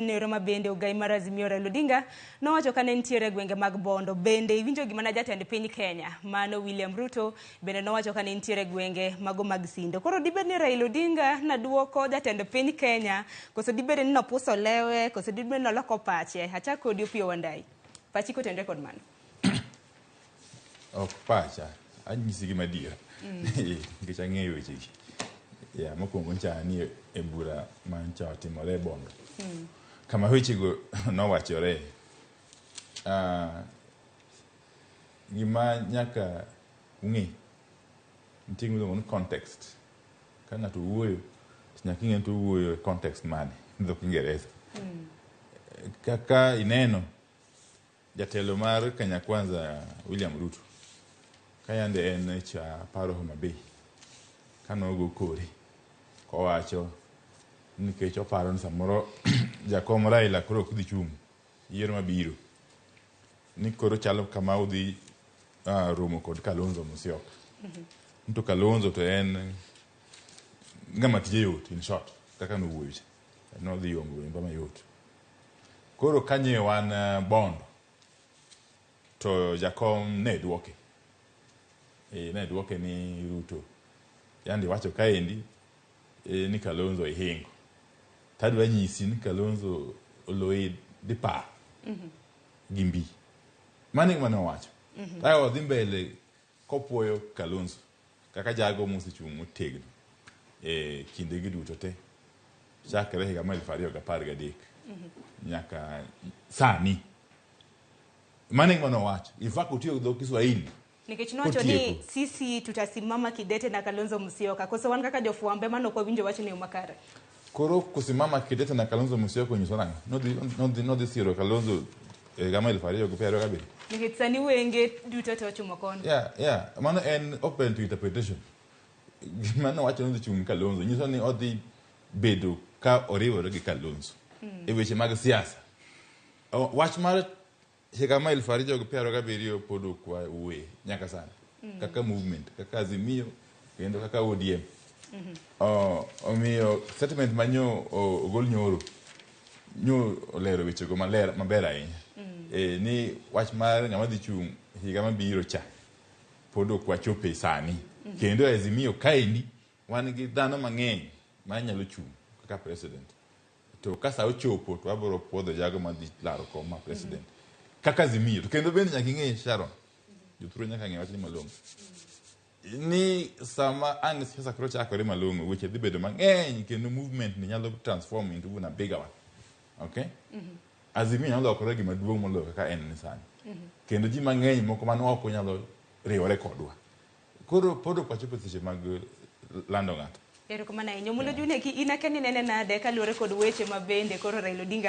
Nero ma bende ogai mar Azimio Raila Odinga nowacho kane nitiere e gwenge mag Bondo. Bende iwinjo gima na jatend piny Kenya mano William Ruto bende nowacho kane nitiere e gwenge mago mag Sindo. Koro dibed ni Raila Odinga naduoko jatend piny Kenya koso dibed ni nopuso lewe koso dibed ni noloko pache? Achak kodi Opiyo Wandayi. Pachi kotenore kod mano. Ok pacha, anyisi gima adiera. Nikech ang'eyo wechegi. Yeah, mokwongo ncha ni e bura ma ncha otimore e Bondo. Kama wechego nowachore. Gima nyaka ung'e, nitie gima iluongo ni context. Ka ng'ato wuoyo, to nyaka ing'e ni to owuoyo e context mane, dho Kiingereza. Kaka ineno, Jatelo mar Kenya Kwanza William Ruto ka yande en cha paro Homa Bay ka nogo kore kowacho nikech oparo ni samoro jakom Raila koro ok dhi chung' yiero mabiro ni koro chalo kama odhi romo kod Kalonzo Musyoka. To Kalonzo to en ng'ama tije yot, in short, kaka nowuoyo cha nodhi yombo yomba mayot. Koro kanye wan Bondo to jakom ne duoke. Ne duoke ni Ruto yandi wacho kaendi ni Kalonzo ihingo. Tadwa nyisi ni Kalonzo oloyi dipar gi mbi. Mano e gima nowacho. Kae odhi mbele kopuoyo Kalonzo kaka jago mosechung' motegno e kindegi duto te chakre higa mar 2013 nyaka sani. Mano e gima nowacho. In fact otiyo gi dho Kiswahili. Nikech nowacho ni Kotieko. Sisi tutasimama kidete na Kalonzo Musyoka. Koso wan kaka jofwambo ema nok wawinjo wachni e yo makare. Koro kusimama kidete na Kalonzo Musyoka onyiso nang'o? Nodhi siro Kalonzo e higa mar 2027. Nikech sani wenge duto te ochumo kono. Yeah. Mano en open to interpretation. Gima nowacho ni odhi chung' gi Kalonzo nyiso ni odhi bedo ka oriwore gi Kalonzo e weche mag siasa. Wach mar higa mar 2027 pod ok wawuoye nyaka sani kaka movement, kaka Azimio kendo kaka ODM. Omiyo statement ma nyo ogol nyoro nyo olero wechego maler maber ahinya. Ni wach mar ng'ama dhi chung' higa mabiro cha pod ok wachope sani. Kendo e Azimio kaendi wan gi dhano mang'eny ma nyalo chung' kaka president. To ka sa ochopo to wabiro puodho jago madhi laro kom ma president. Kaka Azimio. To kendo bende nyaka ing'e Sharon. Jothurwa nyaka ng'e wachni malong'o. Ni sama ang' siasa koro chakore malong'o, weche dhi bedo mang'eny kendo movement ni nyalo transform into even a bigger one. Okay? Azimio nyalo lokore gima duong' moloyo kaka en ni sani. Kendo ji mang'eny moko man oko nyalo riwore kodwa. Koro pod ok wachopo e seche mag lando ng'ato. Erokamano ahinya. Omulo Junior, in akia ni inene nade kaluwore kod weche ma bende koro Raila Odinga